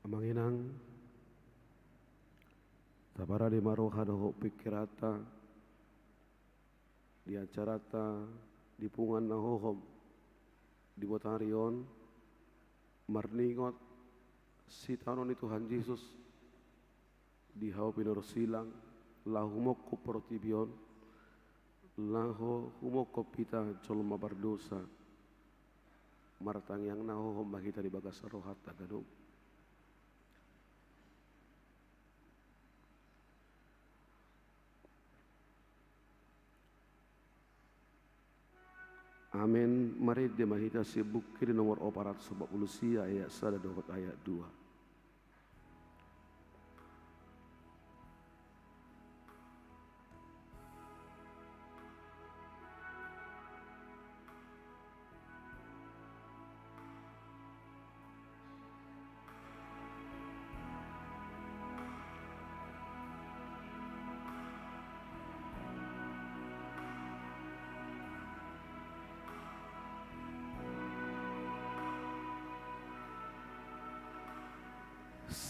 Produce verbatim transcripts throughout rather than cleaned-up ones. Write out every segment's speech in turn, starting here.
Amang inang, taparade ma roha dohot pingkiranta di acaranta di punguan na hohom di botari on, marningot sitaonon ni Tuhan Jesus di hau pinorsilang, laho humongkop portibi on, laho humongkop hita jolma pardosa. Martangiang na hohom ma hita di bagasan rohanta ganup. Amen. Marende ma hita sian Buku Ende nomor opat ratus opat pulu sia, ayat sada dohot ayat dua.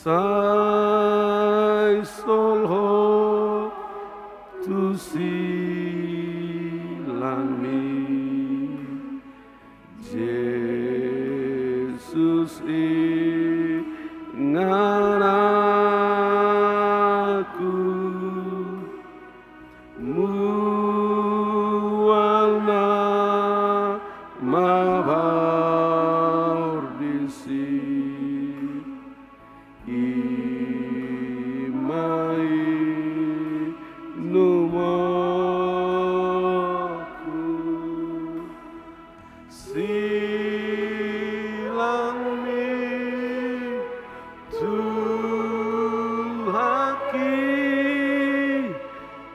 Sai solhot tu silangmi, Jesus inganan ahu, mual nama pardisi. I ma inumhu. Silangmi tu haki,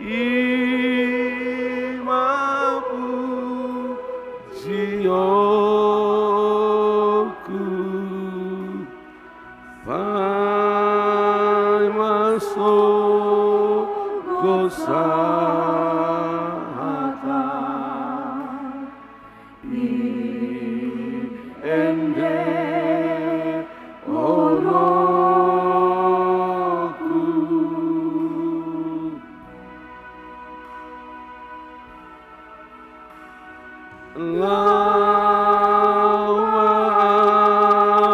i ma pujionku. Paima songon sahata, i ende olokku. Laho ma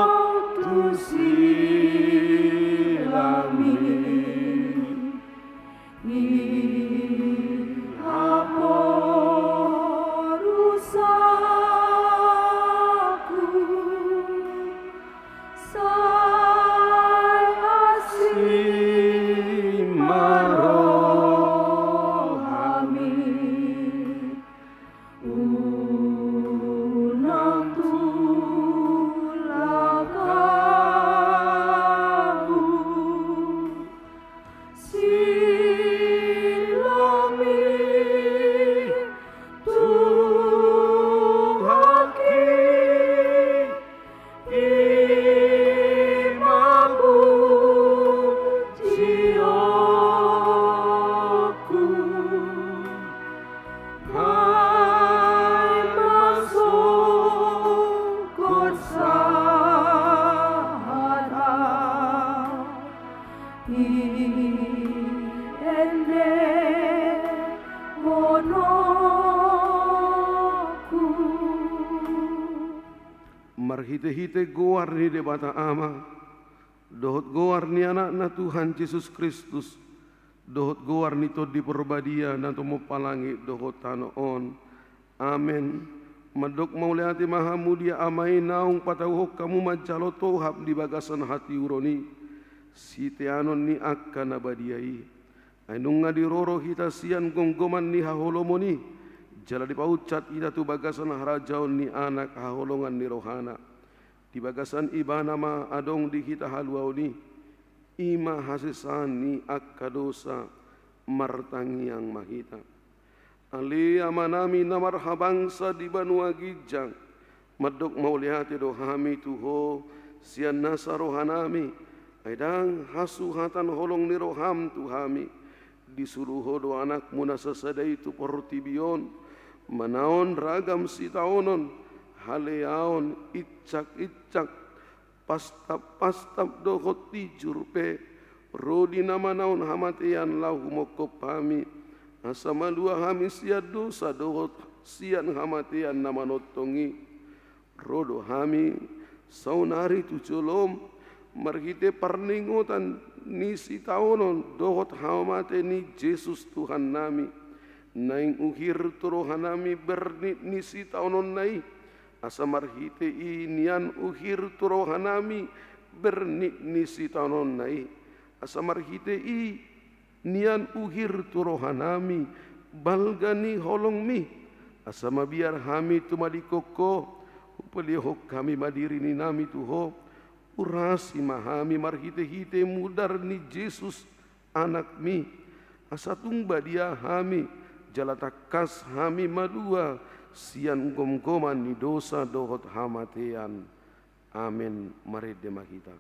ahu tu silangmi, i haporusangku. Sai asi ma rohami, unang tulak ahu. Silangmi tu haki, i ma pujionku. Paima songon sahata, i ende olokku. Marhitehite goar ni Debata Ama, dohot goar ni Anakna Tuhan Jesus Kristus, dohot goar ni Tondi Parbadia na tumompa langit dohot tano on. Amen. Mandok mauliate ma hamu di Ama i, naung patauhon hamu manjalo tohap di bagasan hatiuron i, siteanon ni angka na badia i. Ai nunga diroro hita sian gomgoman ni haholomon i, jala dipaunsat hita tu bagasan harajaon ni Anak haholongan ni rohana. Di bagasan Ibana ma adong di hita haluaon i, i ma hasesaan ni angka dosa. Martangiang ma hita. Ale Amanami na marhabangsa di banua ginjang, mandok mauliate do hami tu Ho sian nasa rohanami, ai ndang hasuhatan holong ni roham tu hami. Disuru Ho do Anakmu na sasada i tu portibi on, manaon ragam sitaonon, haleaon, incak-incak, Pastap-pastap dohot tijur pe, ro di na manaon hamatean laho humongkop hami, asa malua hami sian dosa dohot sian hamatean na manongtong i. Ro do hami saonari tu jolom, marhite parningotan ni sitaonon dohot hamate ni Jesus Tuhannami, naeng uhir tu rohanami bernit ni sitaononna i, asa marhite i nian uhir tu rohanami bernit ni sitaononna i, asa marhite i nian uhir tu rohanami balga ni holongmi, asa mabiar hami tumadingkon Ho, hupalehon hami ma dirininami tu Ho, urasi ma hami marhite-hite mudar ni Jesus, Anakmi, asa tung badia hami, jala tangkas hami malua sian gomgoman ni dosa dohot hamatean. Amen. Marende ma hita.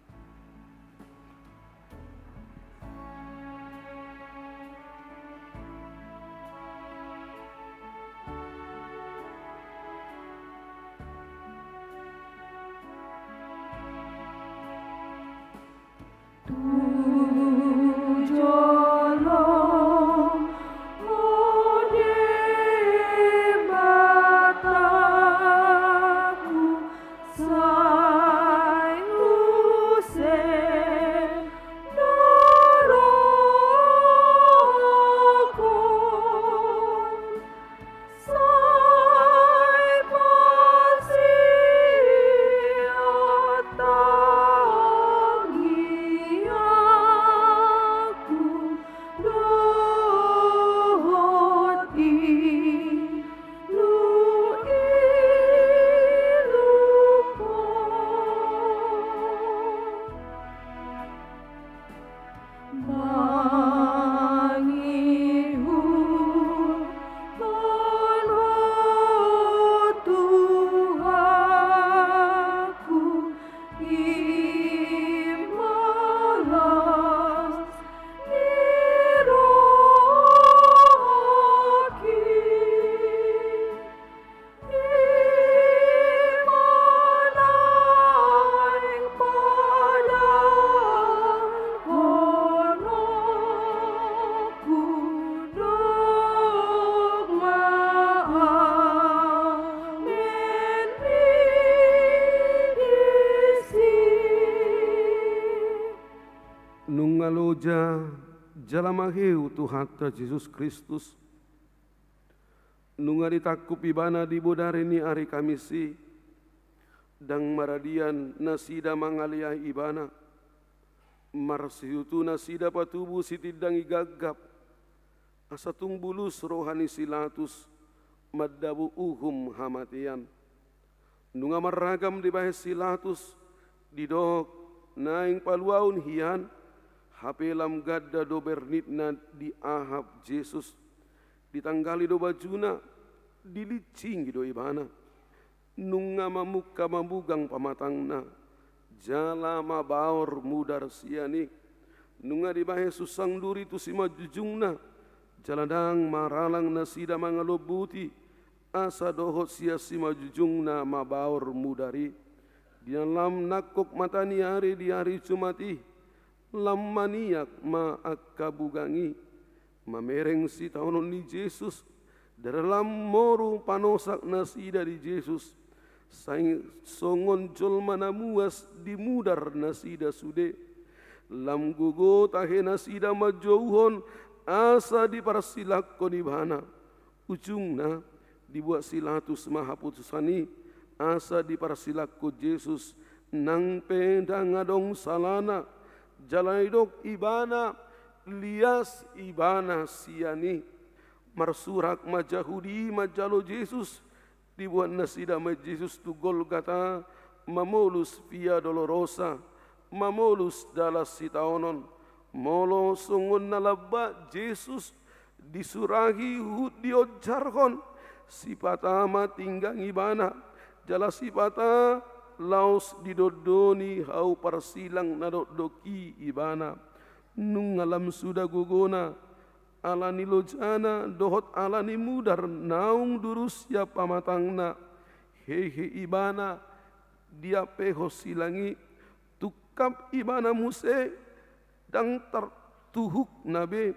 Nunga loja jala maheu Tuhanta Jesus Kristus, nunga ditangkup Ibana di bodari ni ari Kamis i, ndang maradian nasida mangaleai Ibana, marsihutu nasida patubu sitindangi gagap, asa tung bulus roha ni si Latus mandabo uhum hamatean. Nunga marragam dibahen si Latus, didok naeng paluaon hian, hape lam ganda do bernitna diahap Jesus. Ditanggali do bajuna, dilinsingi do Ibana. Nunga mamungka mamugang pamatangna, jala mabaor mudar sian i. Nunga dibahen sunsang duri tu simanjujungna, jala ndang maralang nasida mangalombuti, asa dohot sian simanjujungna mabaor mudar i. Di na lam nangkok mata ni ari di ari Jumat i, lam maniak ma angka bugang i, mamereng sitaonon ni Jesus, ndada lam moru panosak nasida di Jesus, sai songon jolma na muas dimudar nasida sude. Lam gogo tahe nasida manjouhon asa diparsilangkon Ibana. Ujungna, dibuat si Latus ma haputusan i, asa diparsilangkon Jesus, nang pe ndang adong salana, jala didok Ibana, lias Ibana sian i. Marsurak ma Jahudi manjalo Jesus, dibuat nasida ma Jesus tu Golgata, mamolus Via Dolorosa, mamolus dalan sitaonon. Molo songon na lamba Jesus disurahi huhut dionjarhon, sipata ma tinggang Ibana, jala sipata laos didondoni hau parsilang na dokdok i Ibana. Nunga lam suda gogona, ala ni lojana dohot ala ni mudar naung durus sian pamatangna, hehe Ibana diampehon silang i, Singkap ibana muse, ndang tartuhukna be,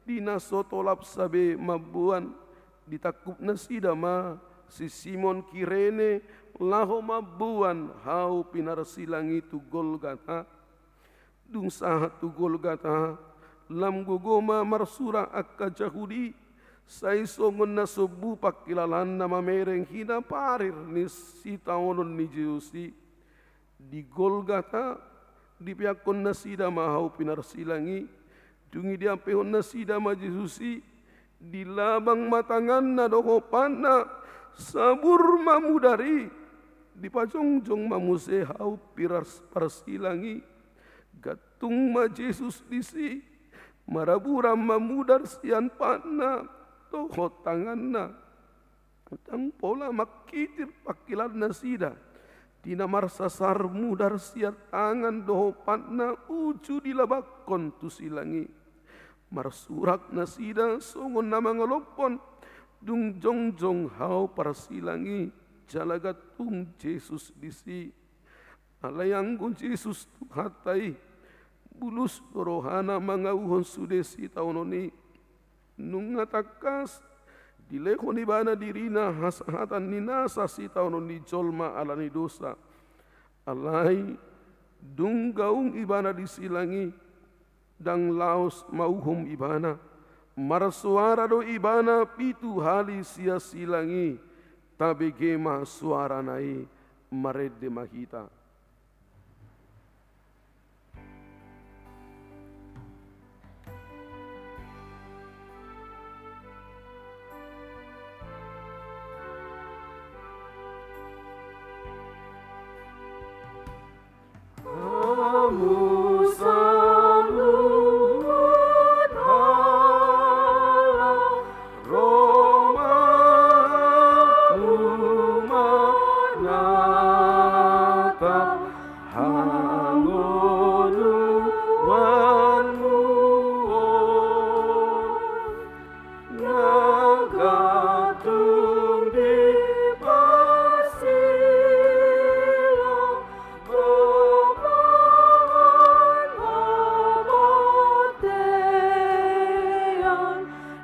di na so tolapsa be mamboan, ditangkup nasida ma si Simon Kirene laho mamboan hau pinarsilang i tu Golgata. Dung sahat tu Golgata, lam gogo ma marsurak angka Jahudi, sai songon na sombu pangkilalaanna mamereng hinaparir ni sitaonon ni Jesus i. Di Golgata, dipeakkon nasida ma hau pinarsilang i, dung i diampehon nasida ma Jesus i, dilabang ma tanganna dohot patna, sabur ma mudar i, dipajongjong ma muse hau piras-, parsilang i, gantung ma Jesus disi, maraburan ma mudar sian patna dohot tanganna. Ndang pola mangkitir pangkilalaannasida, di na marsasar mudar sian tangan dohot patna uju dilabangkon tu silang i. Marsurak nasida songon na mangolophon, dung jongjong hau parsilang i, jala gantung Jesus disi. Alai anggo Jesus Tuhanta i, bulus do rohana mangauhon sude sitaonon i. Nunga tangkas dilehon ibana dirina hasahatan ni nasa sitaonon ni jolma ala ni dosa. Alai dung gaung ibana di silang i, ndang laos mauhom ibana. Marsoara do ibana pitu hali sian silang i, tabege ma soarana i, marende ma hita. Hamu saluhut halak Roma, hamu manatap hangoluanmu on. Na gantung di parsilang, romahan hamateian,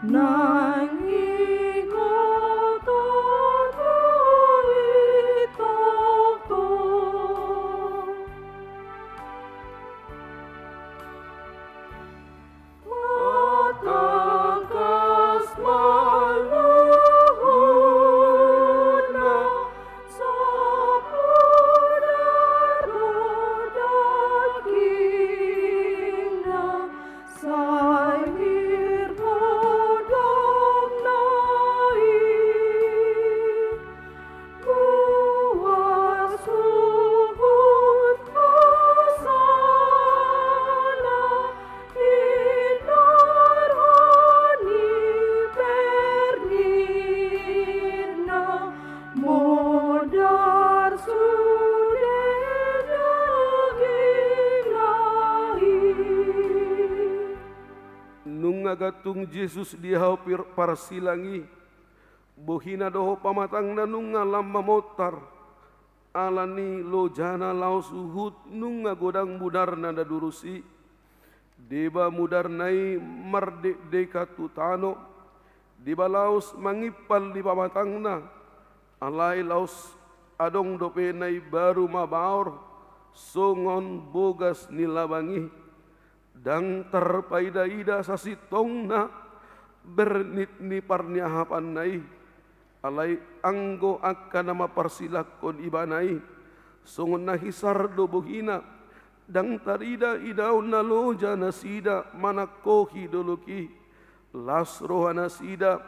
nang ingot on tu i tongtong. Tangkas ma luhutna, sai mudar do dagingna, sai pir godangna i. Buas huhut hasana, indahan ni pernitna, modar sude dagingna i. Nunga gantung Jesus di hau pir-, parsilang i, bohina dohot pamatangna nunga lam mamontar, ala ni lojana laos huhut nunga godang mudarna na durus i. Deba mudarna i mardekdekan tu tano, deba laos mangimpal di pamatangna, alai laos adong dope na imbaru mabaor songon bogas ni labang i. Ndang tarpaidaida sasintongna bernit ni parniahapanna i, alai anggo angka na mamparsilangkon ibana i, songon na hisar do bohina, ndang tarida idaonna loja nasida manangkohi dolok i. Las roha nasida,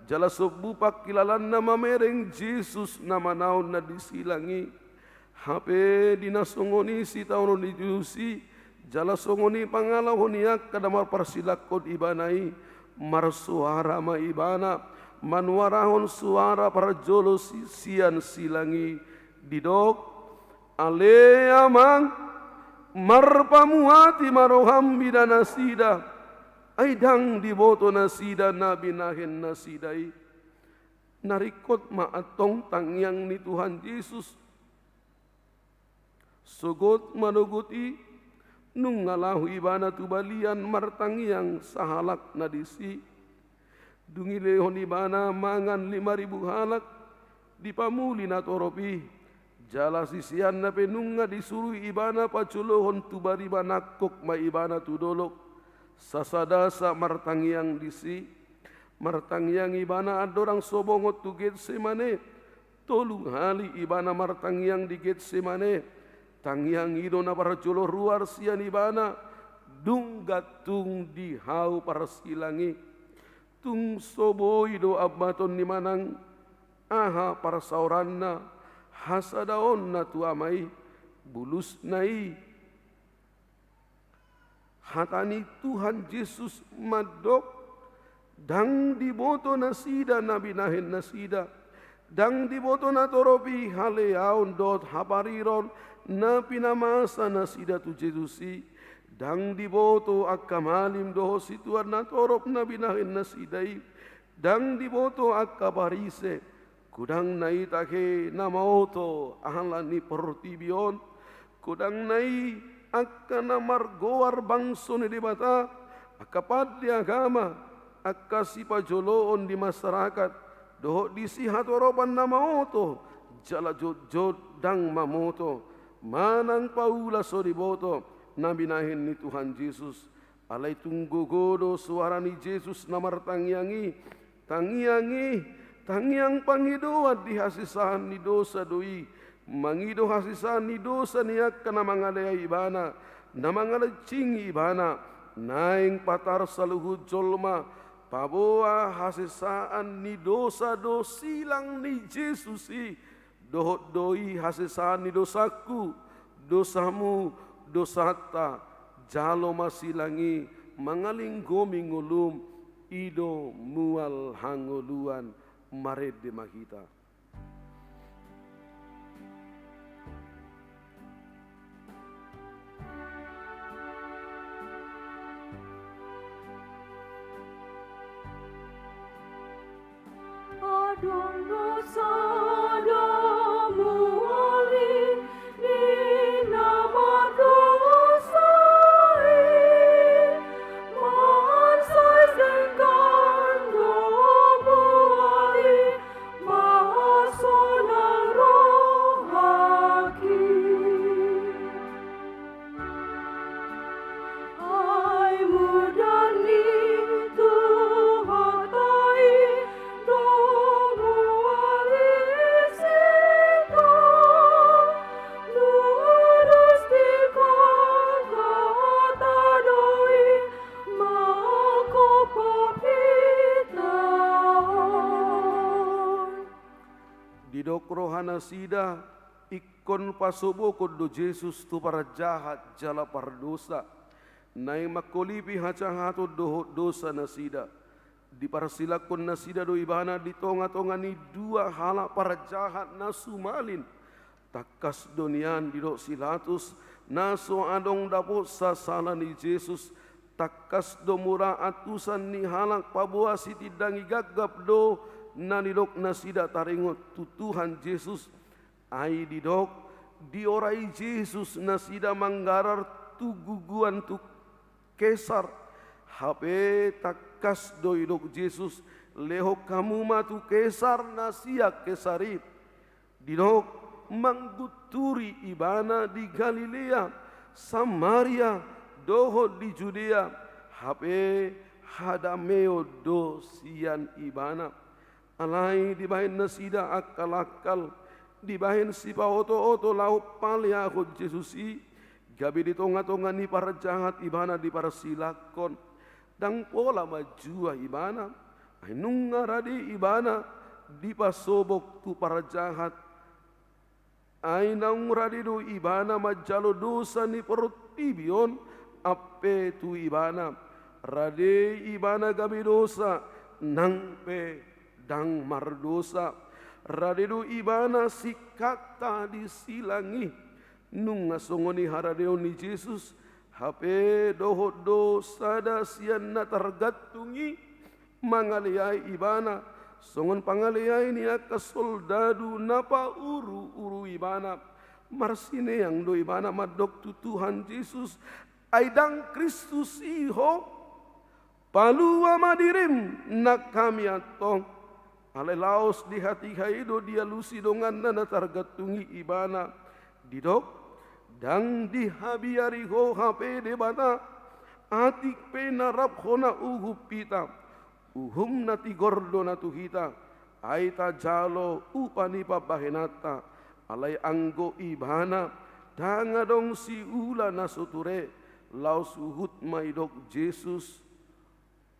jala sombu pangkilalaanna mamereng Jesus na manaon na di silang i. Hape di na songon i sitaonon ni Jesus i, jala songon i pangalaho ni angka na mamparsilangkon ibana i, marsoara ma ibana, manuarahon soara parjolo si-, sian silang i, didok: Ale Amang, marpamuati ma roham mida nasida, ai ndang diboto nasida na binahen nasida i. Na ringkot ma antong tangiang ni Tuhan Jesus. Sogot manogot i, Nunga laho ibana tu balian martangiang sahalak na disi. Dung i dilehon ibana mangan lima ribu halak, dipamuli natorop i. Jala siseanna pe nunga disurui ibana pajolohon tu bari, manangkok ma ibana tu dolok. Sasadasa martangiang disi. Martangiang ibana andorang so bongot tu Getsemane. Tolu hali ibana martangiang di Getsemane. Tangiang i do na parjolo ruar sian ibana, dung gantung di hau parsilang i. Tung so boi do ambaton ni manang aha parsaoranna, hasadaonna tu Ama i, bulusna i. Hata ni Tuhan Jesus mandok, ndang diboto nasida na binahen nasida. Ndang diboto natorop i haleaon dohot hapariron na pinamasa nasida tu Jesus i. Ndang diboto angka malim dohot situan natorop na binahen nasida i. Ndang diboto angka Parise. Godang na i tahe na maoto ala ni portibi on. Godang na i angka na margoar bangso ni Debata, angka pande agama, angka sipajoloon di masyarakat, dohot di sihatoropan na maoto jala jotjot ndang mamoto, manang paula so diboto na binahen ni Tuhan Jesus. Alai tung gogo do soara ni Jesus na martangiang i. Tangiang i, tangiang pangidoan di hasesaan ni dosa do i. Mangido hasesaan ni dosa ni angka na mangaleai ibana, na mangalencingi ibana. Naeng patar saluhut jolma paboa hasesaan ni dosa do silang ni Jesus i. Dohot do i hasesaan ni dosangku, dosamu, dosanta. Jalo ma silang i mangalinggomi ngolum, i do mual hangoluan. Marende ma hita. Adong do sada mual i di na mardosa i, mansai denggan do mual i, marhasonangan rohangki. Ai mudan ni Tuhanta i do mual i sita, durus di hata do i manghophop hita. Didok roha nasida, ingkon pasobokon do Jesus tu parjahat jala pardosa. Naeng mangkolipi hajahaton dohot dosa nasida. Diparsilangkon nasida do ibana di tongatonga ni dua halak parjahat na sumalin. Tangkas do nian didok si Pilatus, na so adong dapotsa sala ni Jesus. Tangkas do mura antusan ni halak paboa sitindangi gapgap do na nidok nasida taringot tu Tuhan Jesus. Ai didok, diorai Jesus nasida manggarar tu guguan tu Kesar. Hape tangkas do didok Jesus, lehon hamu ma tu Kesar na sian Kesar i. Didok, manggunturi ibana di Galilea, Samaria, dohot di Judea, hape hadameon do sian ibana. Alai dibahen nasida angka langkal, dibahen sipaotooto laho paleahon Jesus i, gabe di tongatonga ni parjahat ibana diparsilangkon. Ndang pola manjua ibana, ai nunga rade ibana dipasobok tu parjahat. Ai naung rade do ibana manjalo dosa ni portibi on, ampe tu ibana. Rade ibana gabe dosa, nang pe ndang mardosa. Rade do ibana singkatta di silang i. Nunga songon i haradeon ni Jesus, hape dohot do sada sian na targantung i mangaleai ibana, songon pangaleai ni angka soldadu na pauruuru ibana. Marsineang do ibana mandok tu Tuhan Jesus, Ai ndang Kristus i ho? Palua ma dirim nang hami antong. Alai laos di hatiha i do dialusi donganna na targantung i ibana. Didok, ndang dihabiari ho hape Debata, atik pe na rap hona uhum hita. Uhum na tigor do na tu hita, ai tajalo upa ni pambahenanta, alai anggo ibana, ndang adong siula na so ture, laos huhut ma didok Jesus,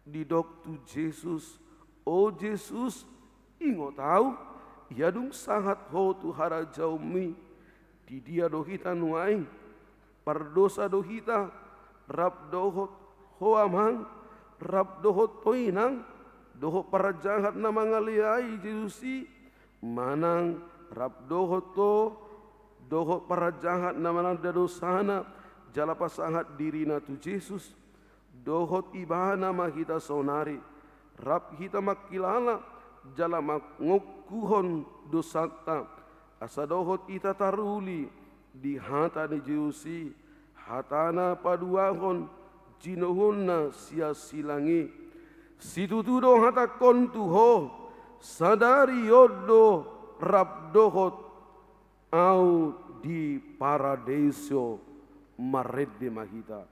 didok tu Jesus, o Jesus, ingot ahu, ia dung sahat ho tu harajaonmi. Di dia do hita nuaeng? Pardosa do hita, rap dohot ho amang, rap dohot ho inang, dohot parjahat na mangaleai Jesus i, manang rap dohot ho, dohot parjahat na mananda dosana, jala pasahat dirina tu Jesus, dohot ibana ma hita saonari, rap hita mangkilala, jala mangongkuhon dosanta, asa dohot hita taruli di hata ni Jesus i, hatana paduahon jinounna sian silang i. Situtu do hatangkon tu ho, sadari on do rap dohot ahu di paradeiso. Marende ma hita.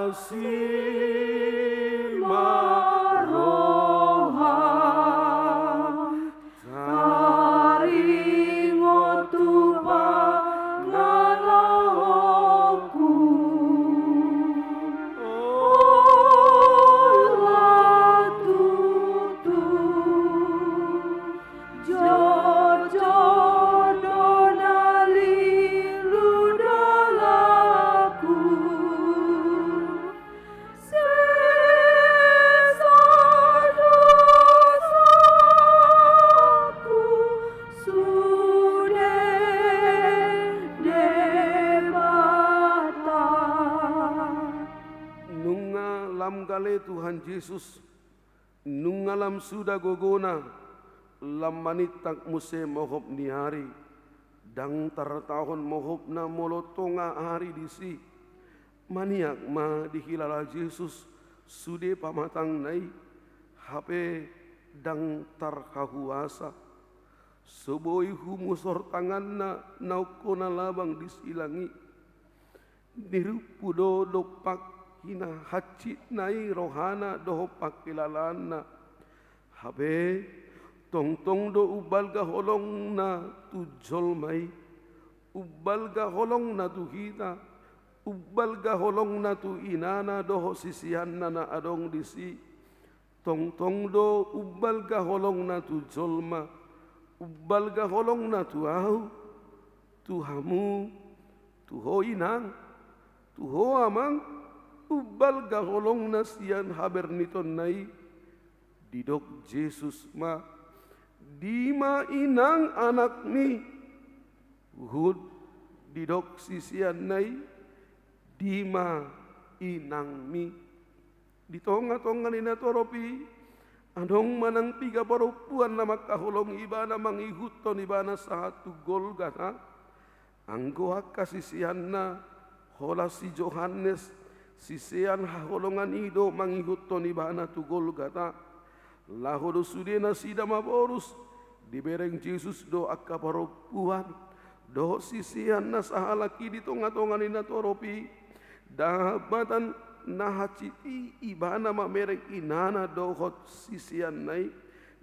Asi ma roham, taringot tu pangalahoku. Olo tutu. Jotjot do na lilu dalanku. Sesa dosaku sude Debata. Nunga lam gale Tuhan Jesus. Nunga lam suda gogona, lam manintak muse mohop ni ari, ndang tartaon mohopna molo tonga ari disi. Maniak ma dihilala Jesus sude pamatangna i, hape ndang tarhahuasa. So boi humusor tanganna naung hona labang di silang i. Nirumpu do dompak hinahansitna i rohana dohot pangkilalaanna. Hape tongtong do umbalga holongna tu jolma i, umbalga holongna tu hita, umbalga holongna tu inana dohot siseanna na adong disi. Tongtong do umbalga holongna tu jolma, umbalga holongna tu ahu, tu hamu, tu ho inang, tu ho amang, umbalga holongna sian habernitonna i. Didok Jesus ma, dima inang anakmi? Huhut didok siseanna i, dima inangmi? Di tongatonga ni natorop i, adong manang piga parompuan na mangkaholongi ibana mangihuthon ibana sahat tu Golgata. Anggo angka siseanna, holan si Johannes, sisean haholongan i do mangihuthon ibana tu Golgata. Laho do sude nasida maborus, dibereng Jesus do angka parompuan, dohot sisean na sahalak i di tonga-tonga ni natorop i, ndang hambatan na hansit i ibana mamereng inana dohot siseanna i,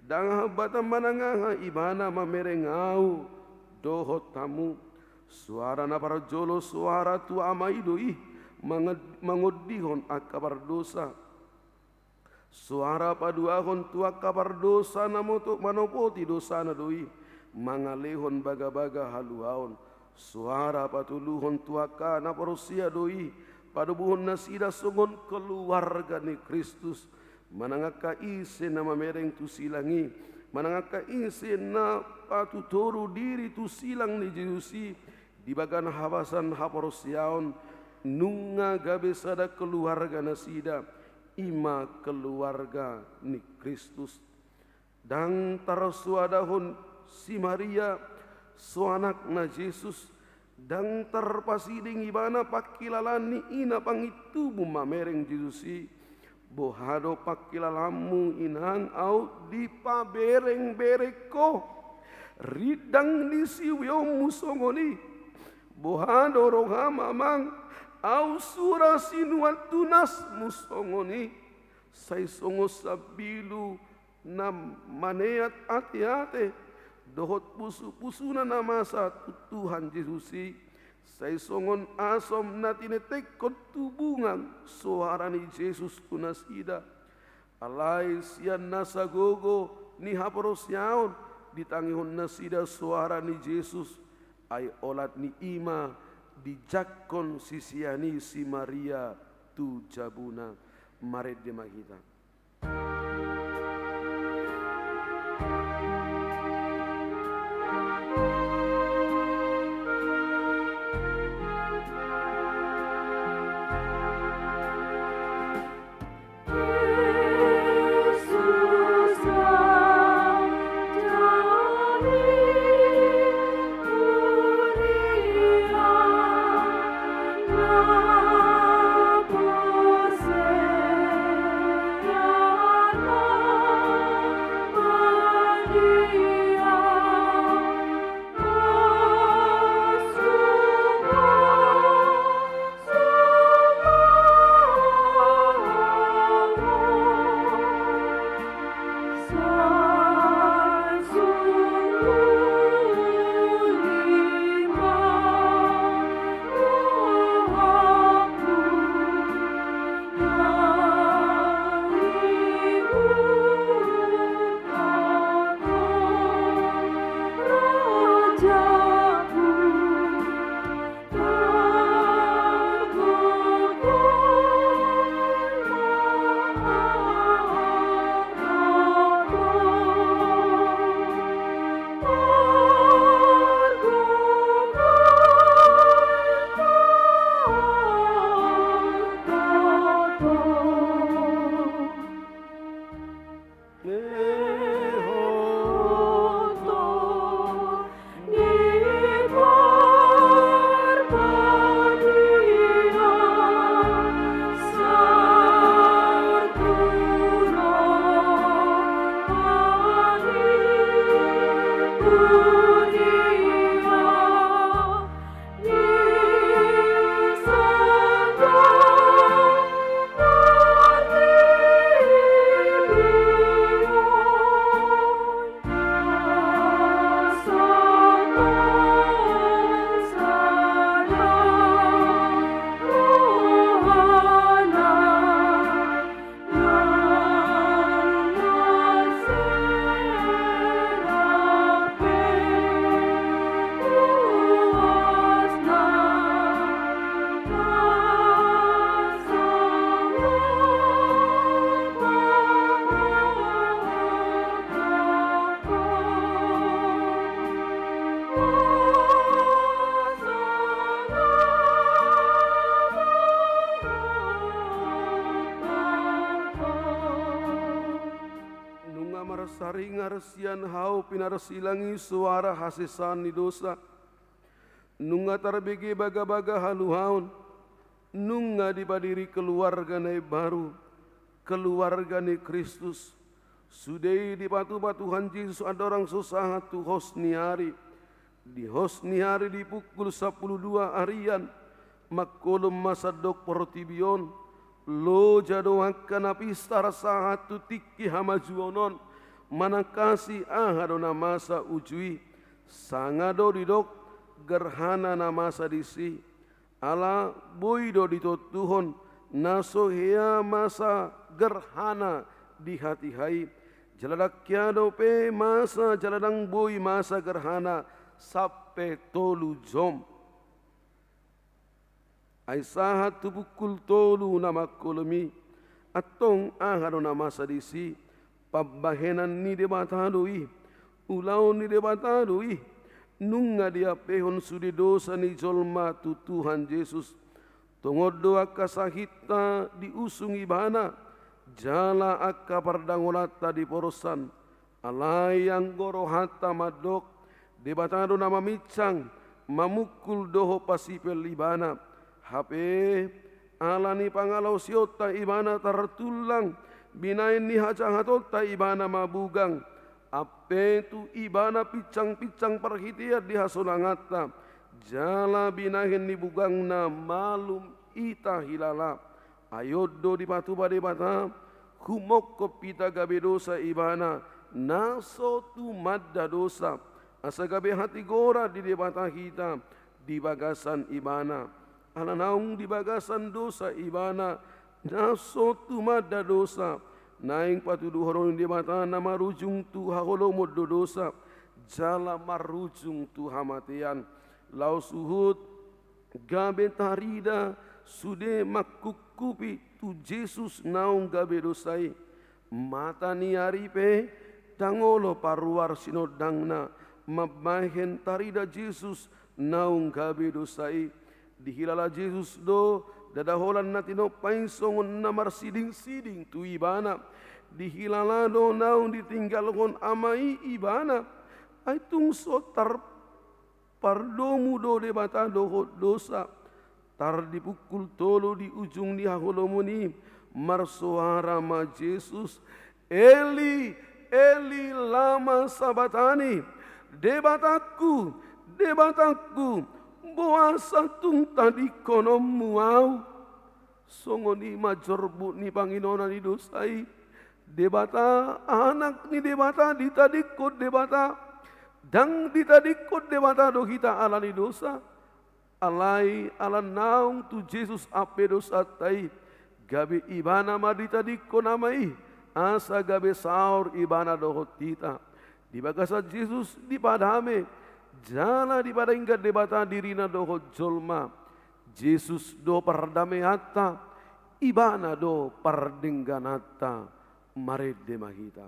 ndang hambatan manang aha ibana mamereng ahu dohot hamu. Soara na parjolo soara tu Ama i do i, mangad-, mangondihon angka pardosa. Soara paduahon tu angka pardosa na moto-, manopoti dosana do i, mangalehon bagabaga haluaon. Soara patoluhon tu angka na porsea do i, patubuhon nasida songon keluarga ni Kristus, manang angka ise na mamereng tu silang i, manang angka ise na patutoru diri tu silang ni Jesus i, di bagasan habasan haporseaon, nunga gabe sada keluarga nasida, i ma keluarga ni Kristus. Ndang tarsoadahon si Maria, so anakna Jesus, ndang tarpasiding ibana pangkilalaan ni ina pangintubu mamereng Jesus i. Boha do pangkilalanmu, inang, ahu dipaberengbereng ho? Rindang ni siuionmu songon i. Boha do roham, amang, ahu sura sinuan tunasmu songon i. Sai songon sambilu na maneat ateate, dohot pusupusuna na masa tu Tuhan Jesus i, sai songon asom na tinetengkon tu bunga soara ni Jesus tu nasida. Alai sian nasa gogo ni haporseaon ditangihon nasida soara ni Jesus, ai olat ni i ma dijangkon sisean i si Maria tu jabuna. Marende ma hita. Nunga marsaringar sian hau pinarsilang i soara hasesaan ni dosa. Nunga tarbege bagabaga haluaon. Nunga dipadiri keluarga na imbaru, keluarga ni Kristus. Sude i dipatupa Tuhan Jesus andorang so sahat tu hos ni ari. Di hos ni ari di pukul sampulu dua arian, mangkolom ma sandok portibi on, loja do angka na pistar sahat tu tingki hamajuon on, manangkasi aha do na masa uju i, sanga do didok gerhana na masa disi. Ala boi do ditontuhon na so hea masa gerhana di hatiha i, jala ndang hea dope masa jala ndang boi masa gerhana sampe tolu jom. Ai sahat tu pukul tolu na mangkolom i, antong aha do na masa disi? Pambahenan ni Debata do i, ulaon ni Debata do i. Nunga diampehon sude dosa ni jolma tu Tuhan Jesus. Tongon do angka sahitna diusung Ibana, jala angka pardangolanta diporsan. Alai anggo rohanta mandok, Debata do na maminsang, mamungkul dohot pasipel Ibana. Hape, ala ni pangalaosionta Ibana tartullang, binahen ni hajahatonta Ibana mabugang. Ampe tu Ibana pinsangpinsang parhitean di hasonanganta, jala binahen ni bugangna malum hita hilala. Ai on do dipatupa Debata, humongkop hita gabe dosa Ibana, na so tumanda dosa, asa gabe hatigoran di Debata hita di bagasan Ibana. Ala naung di bagasan dosa Ibana, na so tumanda dosa, naeng patuduhon ni Debata na marujung tu haholomon do dosa, jala marujung tu hamatean. Laos huhut gabe tarida sude mangkungkupi tu Jesus naung gabe dosa i. Mata ni ari pe ndang olo paruar sinondangna mambahen tarida Jesus naung gabe dosa i. Dihilala Jesus do ndada holan na tinompa i songon na marsidingsiding tu Ibana. Dihilala do naung ditinggalhon Ama i Ibana. Ai tung so tar pardomu do Debata dohot dosa. Tar di pukul tolu di ujung ni haholomon i, marsoara ma Jesus, "Eli, Eli, lama sabaktani?" "Debatangku, Debatangku, boasa tung tadingkononmu ahu?" Songon i ma jorbut ni panginona ni dosa i. Debata, anak ni Debata, ditadingkon Debata. Ndang ditadingkon Debata do hita ala ni dosa. Alai ala naung tu Jesus ampe dosanta i, gabe Ibana ma ditadingkon Ama i, asa gabe saor Ibana dohot hita. Di bagasan Jesus dipadame, jala dipadenggan Debata dirina dohot jolma. Jesus do pardameanta, Ibana do pardenggananta. Marende ma hita.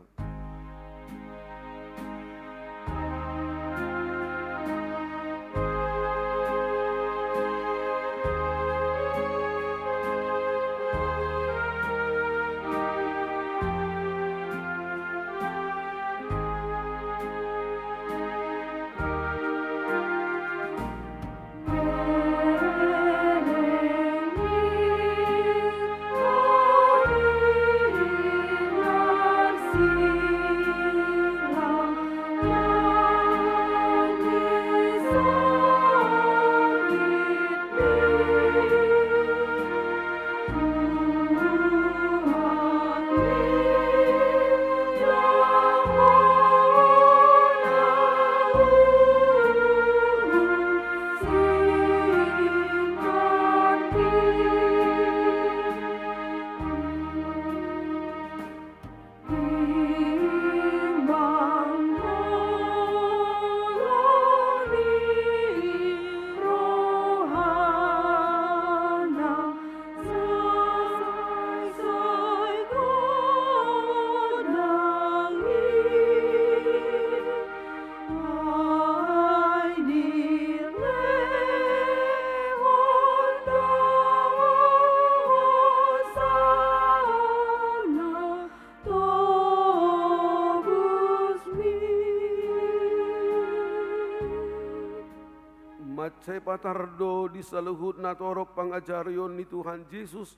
Mansai patar do di saluhut natorop pangajarion ni Tuhan Jesus,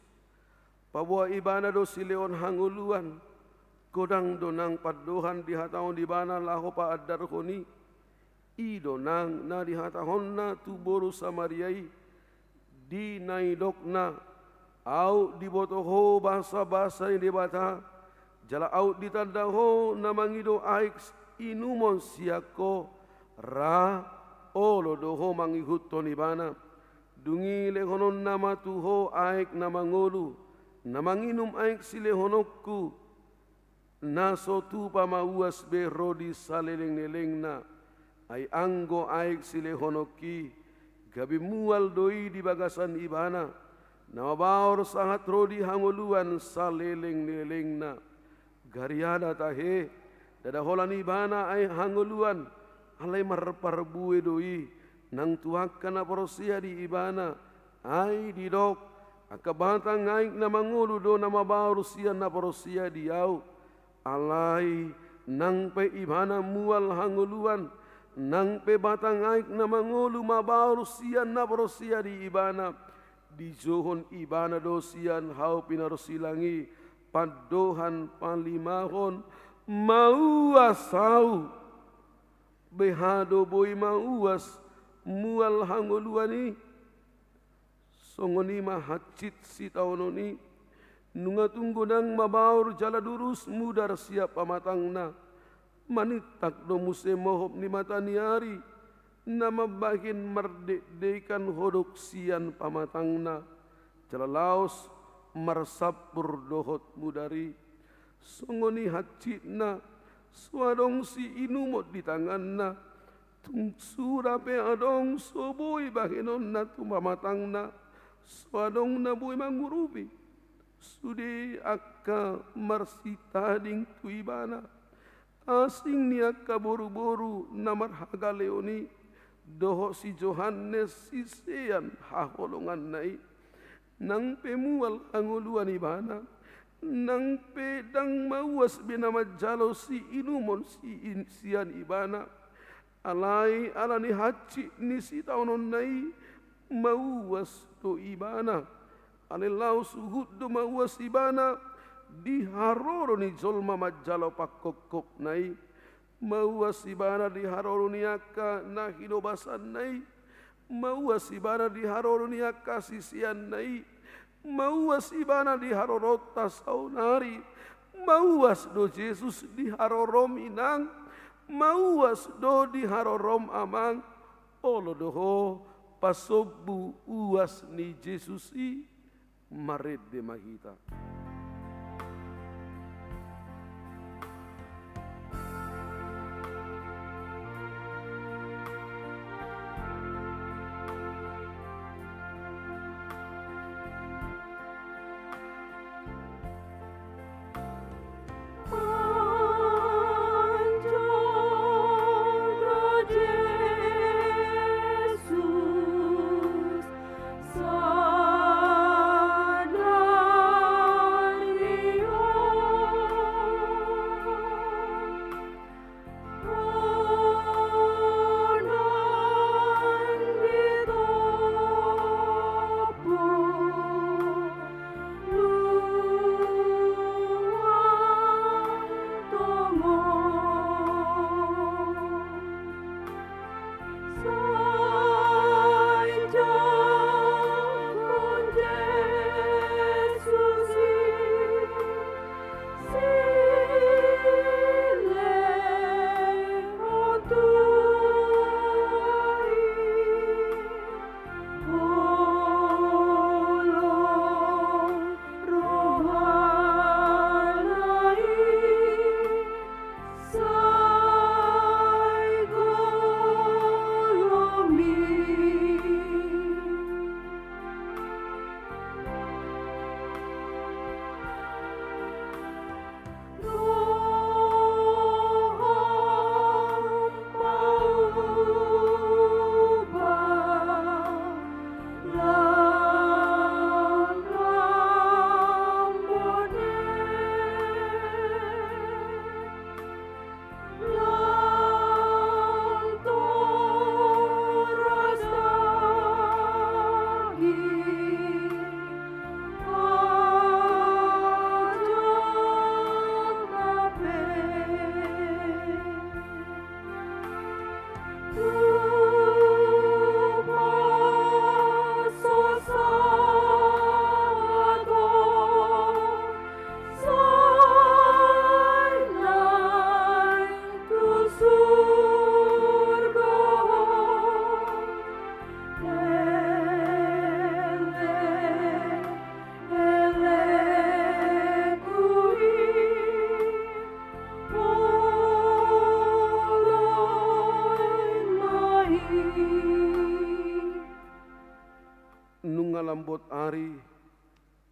paboa Ibana do silehon hangoluan, godang do nang pandohan dihatahon Ibana laho paandarhon i. I do nang na dihatahonna tu boru Samaria i, di na nidokna: Aut diboto ho basabasa ni Debata, jala aut ditanda ho na mangido aek inumon sian ho, ra olo do ho mangihuthon ibana. Dung i lehononna ma tu ho aek na mangolu, na manginum aek silehononku, na so tupa mauas be ro di salelenglelengna. Ai anggo aek silehononki, gabe mual do i di bagasan ibana, na mabaor sahat ro di hangoluan salelenglelengna. Gariada tahe, ndada holan ibana aek hangoluan, alai marparbue do i nang tu angka na porsea di ibana. Ai didok: Angka batang aek na mangolu do na mabaor sian na porsea di ahu. Alai nang pe ibana mual hangoluan, nang pe batang aek na mangolu mabaor sian na porsea di ibana, dijouhon ibana do sian hau pinarsilang i pandohan palimahon: Mauas ahu. Beha do boi mauas mual hangoluan i? Songon i ma hansit sitaonon i, nunga tung godang mabaor jala durus mudar sian pamatangna. Manintak do muse mohop ni mata ni ari, na mambahen mardekdekan hodok sian pamatangna, jala laos marsampur dohot mudar i. Songon i hansitna, so adong siinumon di tanganna, tung sura pe adong so boi bahenonna tu pamatangna, so adong na boi mangurupi. Sude angka marsitading tu ibana, asing ni angka boruboru na marhagaleon i, dohot si Johannes sisean haholonganna i. Nang pe mual hangoluan ibana, nang pe ndang mauas be na manjalo siinumon si-, sian ibana. Alai ala ni hansit ni sitaononna i, mauas do ibana. Alai laos huhut do mauas ibana di haroro ni jolma manjalo pangkopkopna i. Mauas ibana di haroro ni angka na hinobasanna i. Mauas ibana di haroro ni angka siseanna i. Mauas ibana di haroronta saonari. Mauas do Jesus di harorom, Inang. Mauas do di harorom, Amang. Olo do ho pasombu uas ni Jesus i. Marende ma hita. Nunga lambot ari,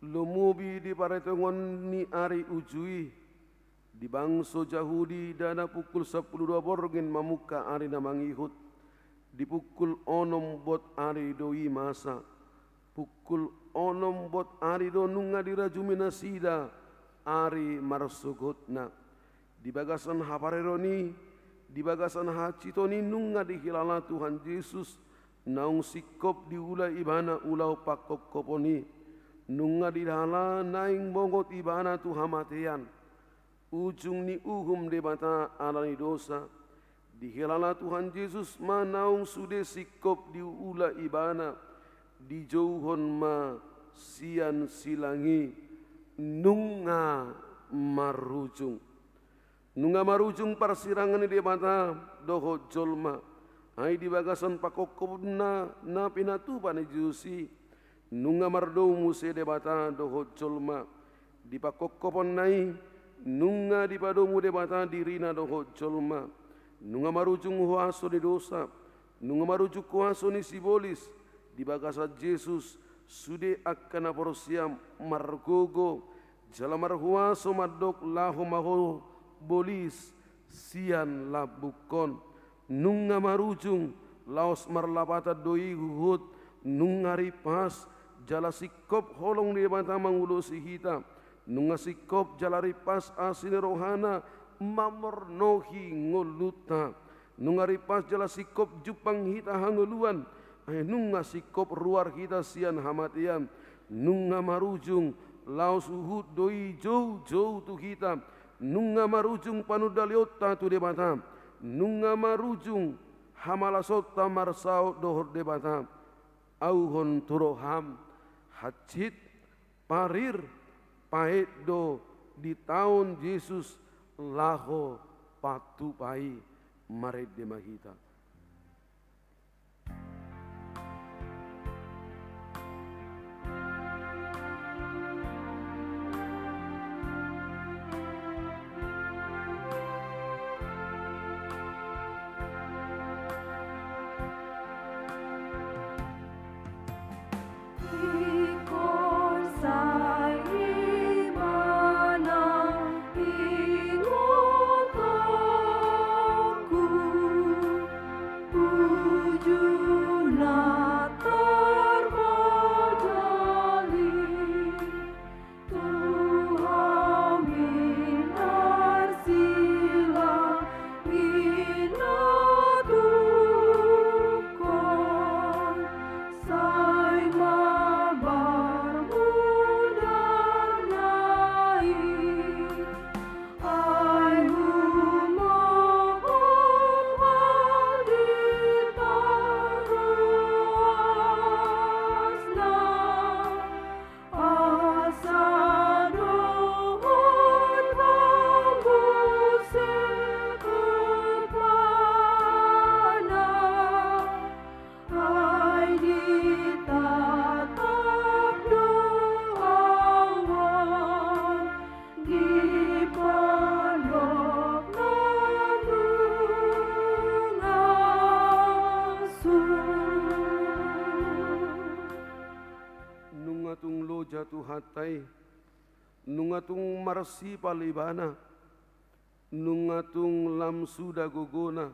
lumobi di paretongon ni ari uju i, di bangso Jahudi ndada pukul sampulu dua borngin mamungka ari na mangihut, di pukul onom bot ari do i masa. Pukul onom bot ari do nunga dirajumi nasida ari marsogotna. Di bagasan hapareron i, di bagasan hahansiton i nunga dihilala Tuhan Jesus, naung singkop diula ibana ulaon pangkophopon i. Nunga dihilala naeng bongot ibana tu hamatean. Ujung ni uhum Debata ala ni dosa. Dihilala Tuhan Jesus ma naung sude singkop diula ibana, dijouhon ma sian silang i, nunga marujung. Nunga marujung parsirangan ni Debata dohot jolma, ai di bagasan pangkophoponna na pinatupa ni Jesus i, nunga mardomu muse Debata dohot jolma. Di pangkophoponna i, nunga dipadomu Debata dirina dohot jolma. Nunga marujung huaso ni dosa, nunga marujung huaso ni sibolis, di bagasan Jesus, sude angka na porsea margogo, jala marhuaso mandok laho mambolis sian lambungkon. Nunga marujung, laos marlapatan do i huhut, nunga rimpas, jala singkop holong ni Debata mangulosi hita, nunga singkop jala rimpas asi ni rohana mamornohi ngolunta, nunga rimpas jala singkop jumpang hita hangoluan, ai nunga singkop ruar hita sian hamatean, nunga marujung, laos huhut do i joujou tu hita, nunga marujung panundalionta tu Debata, nunga marujung hamalasonta marsaor dohot Debata. Auhon tu roham, hansit, parir, paet do ditaon Jesus laho patupa i. Marende ma hita. Nunga tung loja Tuhanta i, nunga tung marsipal ibana, nunga tung lam suda gogona,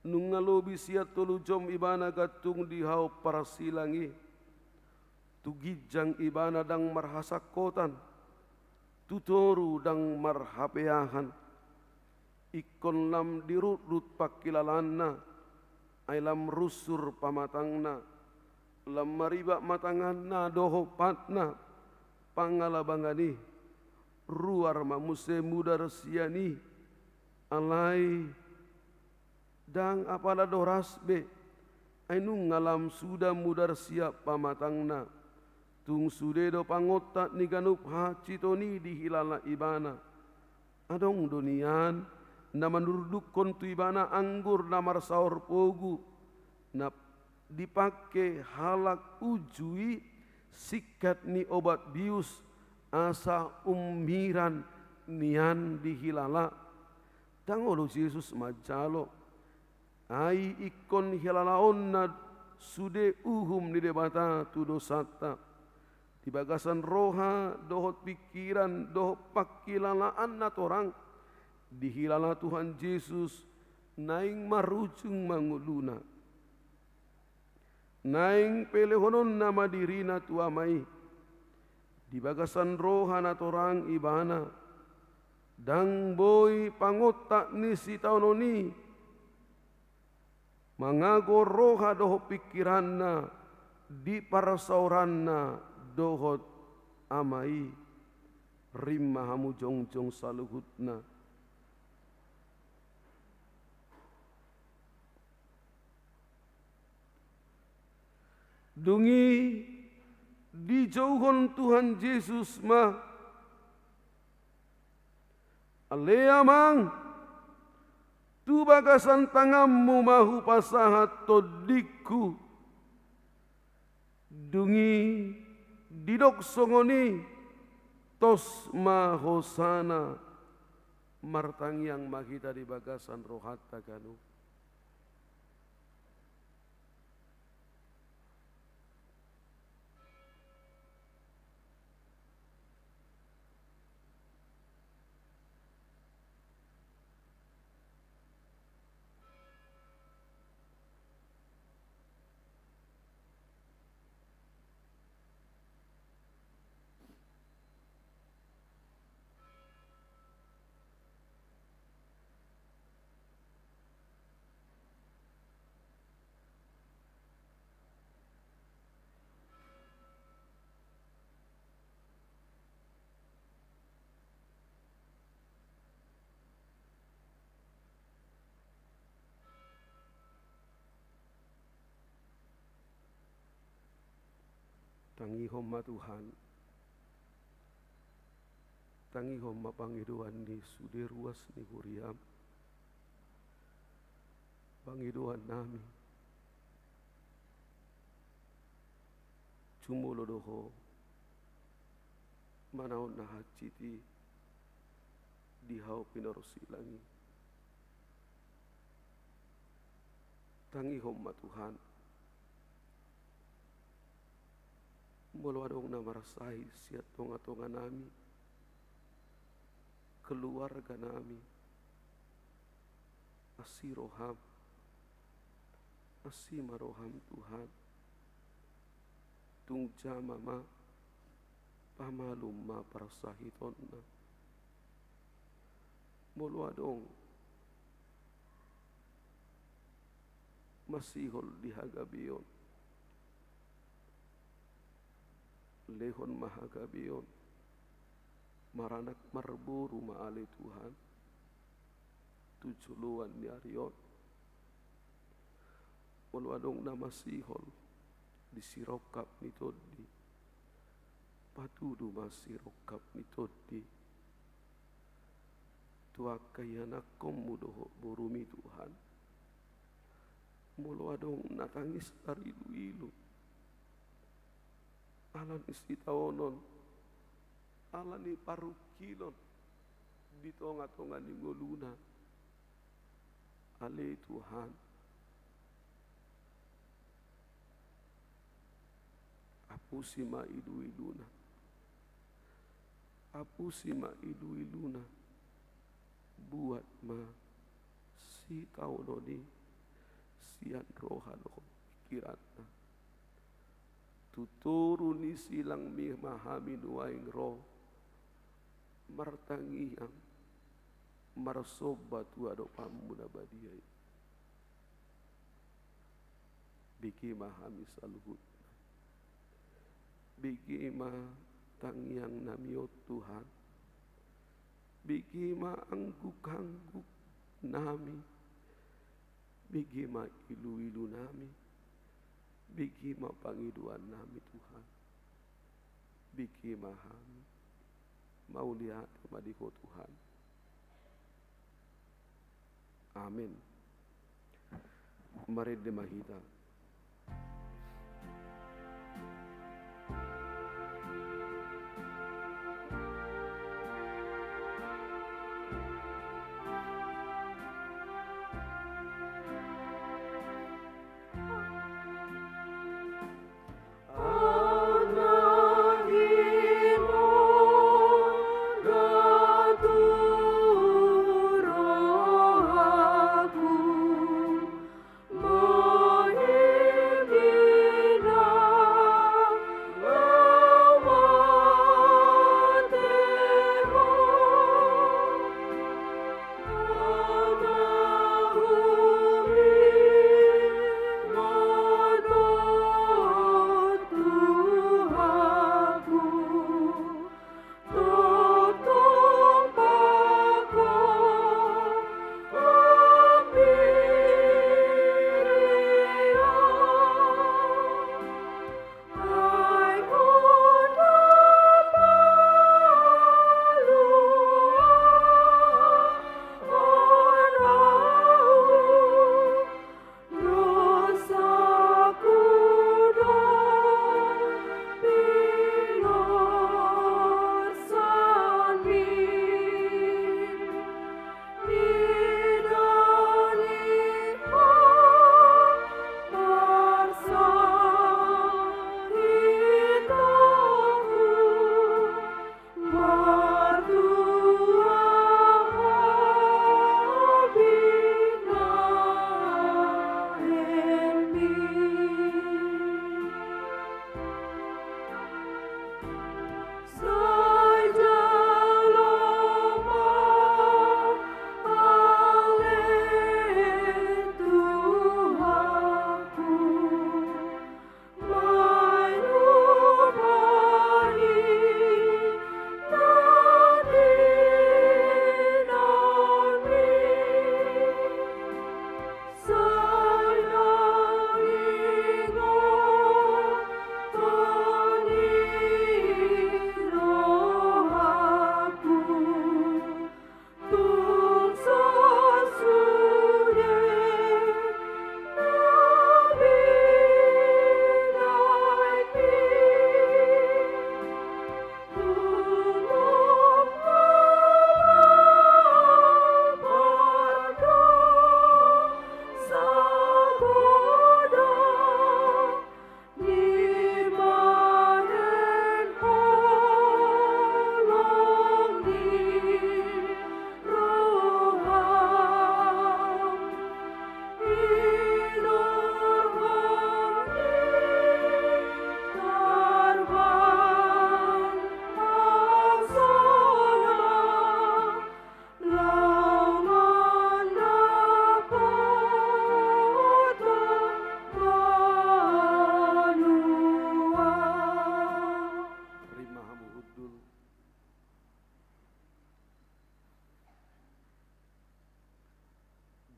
nunga lobi sian tolu jom ibana gantung di hau parsilang i. Tu ginjang ibana ndang marhasangkotan, tu toru ndang marhapeahan. Ingkon lam dirutrut pangkilalaanna, ai lam runsur pamatangna, lam maribak ma tanganna dohot patna, pangalabangan i, ruar ma muse mudar sian i, alai ndang apala do ras be, ai nunga lam suda mudar sian pamatangna. Tung sude do pangontat ni ganup hahansiton i dihilala ibana. Adong do nian na manurdukkon tu ibana anggur na marsaor pogu, na dipangke halak uju i singkat ni obat bius asa ummiran nian dihilala. Ndang olo Jesus manjalo. Ai ingkon hilalaonna sude uhum ni Debata tu dosanta, di bagasan roha dohot pingkiran dohot pangkilalaan na torang, dihilala Tuhan Jesus, naeng marujung ma ngoluna. Naeng pelehononna ma dirina tu Ama i, di bagasan roha na torang ibana, ndang boi pangontak ni sitaonon i, mangago roha dohot pingkiranna di parsaoranna dohot Ama i. Rim ma hamu jongjong saluhutna. Dung i dijouhon Tuhan Jesus ma: Ale Amang, tu bagasan tanganmu ma hupasahat tondingku. Dung i didok songon i, tos ma hosana. Martangiang ma hita di bagasan rohanta ganup. Tangihon ma Tuhan, tangihon ma pangidoan ni sude ruas ni huriam. Pangidoan nami, jumolo do Ho manaon na hansit i di hau pinorsilang i. Tangihon ma Tuhan. Molo adong na marsahit sian tonga-tonga nami, keluarga nami, asi roham, asi ma roham Tuhan. Tung jama ma, pamalum ma parsahitonna. Molo adong masihol di hagabeon, lehon ma hagabeon, maranak marboru ma ale Tuhan, tu joloan ni ari on. Molo adong na masihol di sirongkap ni tondi, patudu ma sirongkap ni tondi tu angka ianakkonmu dohot borumi Tuhan. Molo adong na tangis tarilu-ilu ala ni sitaonon, ala ni parungkilon di tonga-tonga ni ngoluna, ale Tuhan, apusi ma ilu-iluna. Apusi ma ilu-iluna. Buat ma sitaonon i sian roha dohot pingkiranna. Tu toru ni silangmi ma hami nuaeng ro martangiang, marsomba tu adopanmu na badia i. Bege ma hami saluhutna. Bege ma tangiang nami on Tuhan. Bege ma angguk-angguk nami. Bege ma ilu-ilu nami. Bege ma pangidoan nami Tuhan. Bege ma hami. Mauliate ma di Ho Tuhan. Amen. Marende ma hita.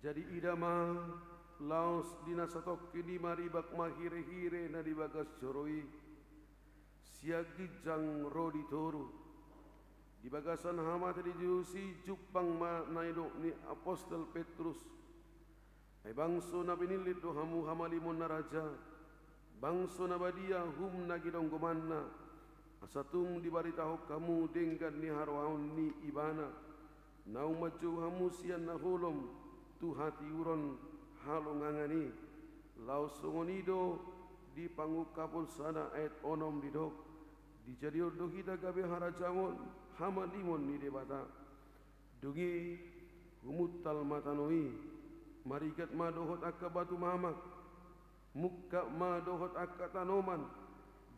Jadi ida ma, laos di na satongkin i maribak ma hirehire na di bagas joro i, sian ginjang ro di toru. Di bagasan hamate ni Jesus i jumpang ma na nidok ni apostel Petrus. Ai bangso na pinillit do hamu hamalimon na raja, bangso na badia humna ginonggomanna, asa tung dibaritahon hamu denggan ni harohaon ni Ibana, naung manjou hamu sian na holom tu hatiuron halongangan i. Laos songon i do di Pangungkapon sada ayat onom didok, dijadihon do hita gabe harajaon hamalimon ni Debata. Dung i humuntal ma tano i, marigat ma dohot angka batu mamak, mungkap ma dohot angka tanoman,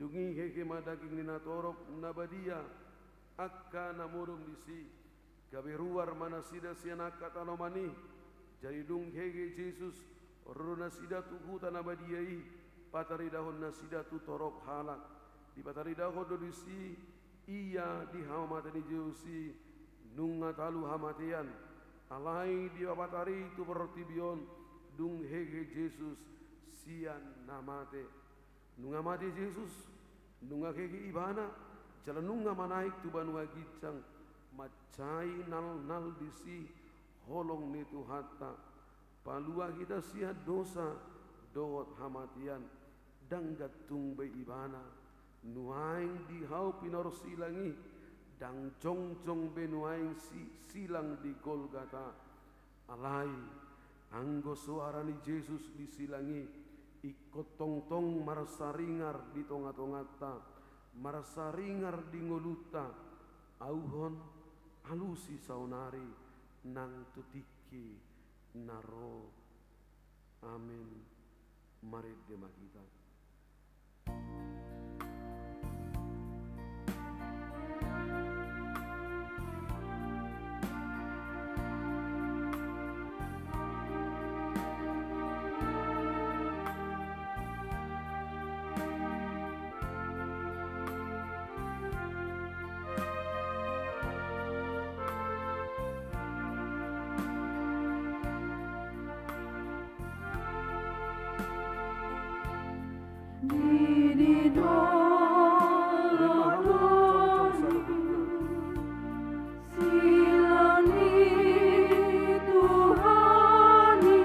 dung i hehe ma daging ni natorop na badia, angka na modom disi, gabe ruar ma nasida sian angka tanoman i. Jadi dung hehe Jesus, ro do nasida tu huta na badia i, pataridahon nasida tu torop halak. Dipataridahon do disi ia di hamate ni Jesus i, nunga talu hamatean, alai dipapatari tu portibi on, dung hehe Jesus sian na mate. Nunga mate Jesus, nunga hehe Ibana, jala nunga manaek tu banua ginjang, mansai nalnal disi holong ni Tuhanta, palua hita sian dosa dohot hamatean. Ndang gantung be Ibana nuaeng di hau pinarsilang i, ndang jongjong be nuaeng si-, silang di Golgata. Alai, anggo soara ni Jesus di silang i, ingkon tongtong marsaringar di tongatonganta, marsaringar di ngolunta, auhon, alusi saonari, nang tu tingki na ro. Amen. Marende ma hita. Di, di dolok silang ni Tuhan i,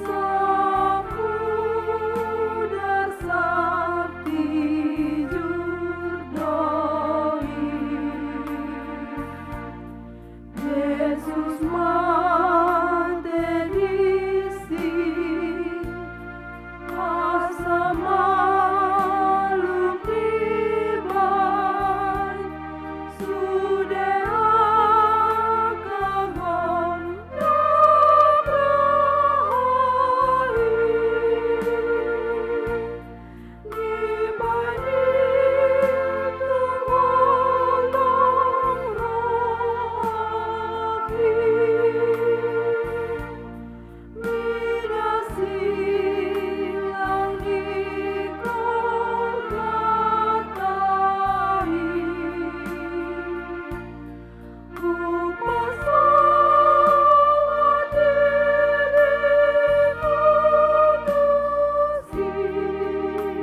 sapudar saptijur do i. Jesus mate disi, asa malum dibaen sude angka gondang na bahat i.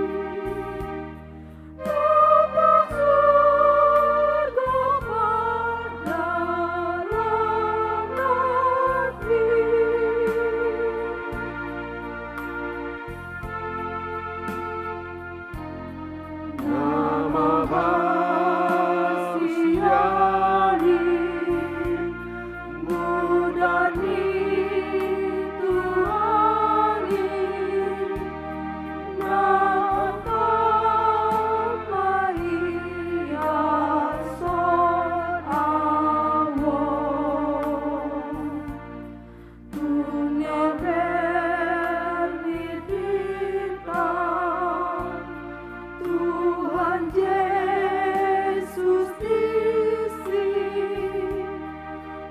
Tuhan Jesus disi,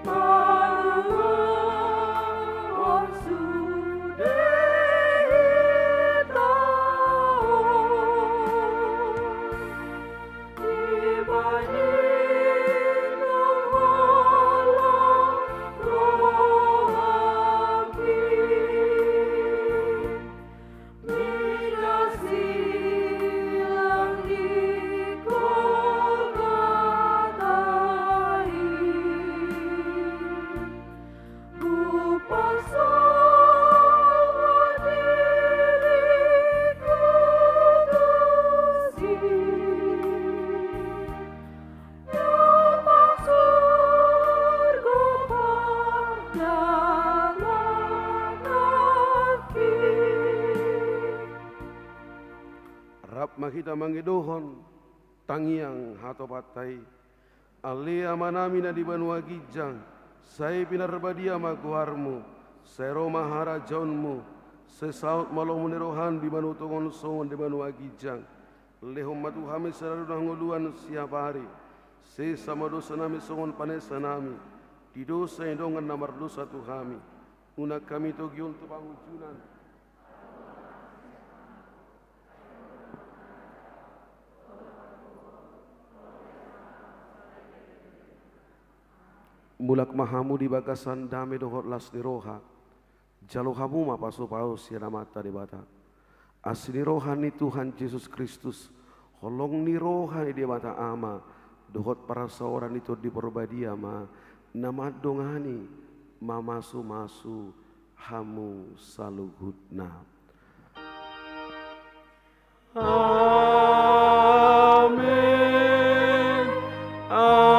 paluahon sude hita. Hita mangidohon tangiang hatopanta i. Ale Amanami na di banua ginjang, sai pinarbadia ma goarmu, sai ro ma harajaonmu, sai saut ma lomo ni roham di banua tonga on songon di banua ginjang. Lehon ma tu hami sadari on hangoluan siapari. Sesa ma dosanami songon panesanami di dosa ni dongan na mardosa tu hami. Unang hami togihon tu pangunjunan. Mulak ma hamu di bagasan dame dohot las ni roha. Jalo hamu ma pasupasu sian Amanta Debata. Asi ni roha ni Tuhan Jesus Kristus, holong ni roha ni Debata Ama, dohot parsaoran ni Tondi Porbadia ma na mandongani, mamasumasu hamu saluhutna. Amen. Amen.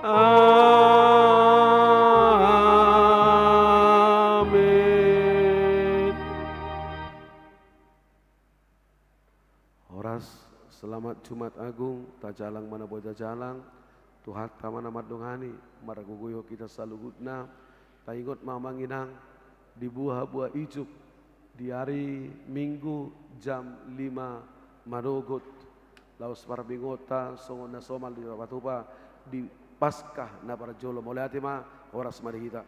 Amen. Horas, selamat Jumat Agung, tajalang ma na boi tajalang, Tuhanta ma na mandongani, margogo hita saluhutna. Taingot ma amang inang, di buhabua ijuk, di ari Minggu jam lima manogot, laos parbingonta songon na somal dipatupa di Paskah na parjolo. Mauliate ma, horas ma di hita.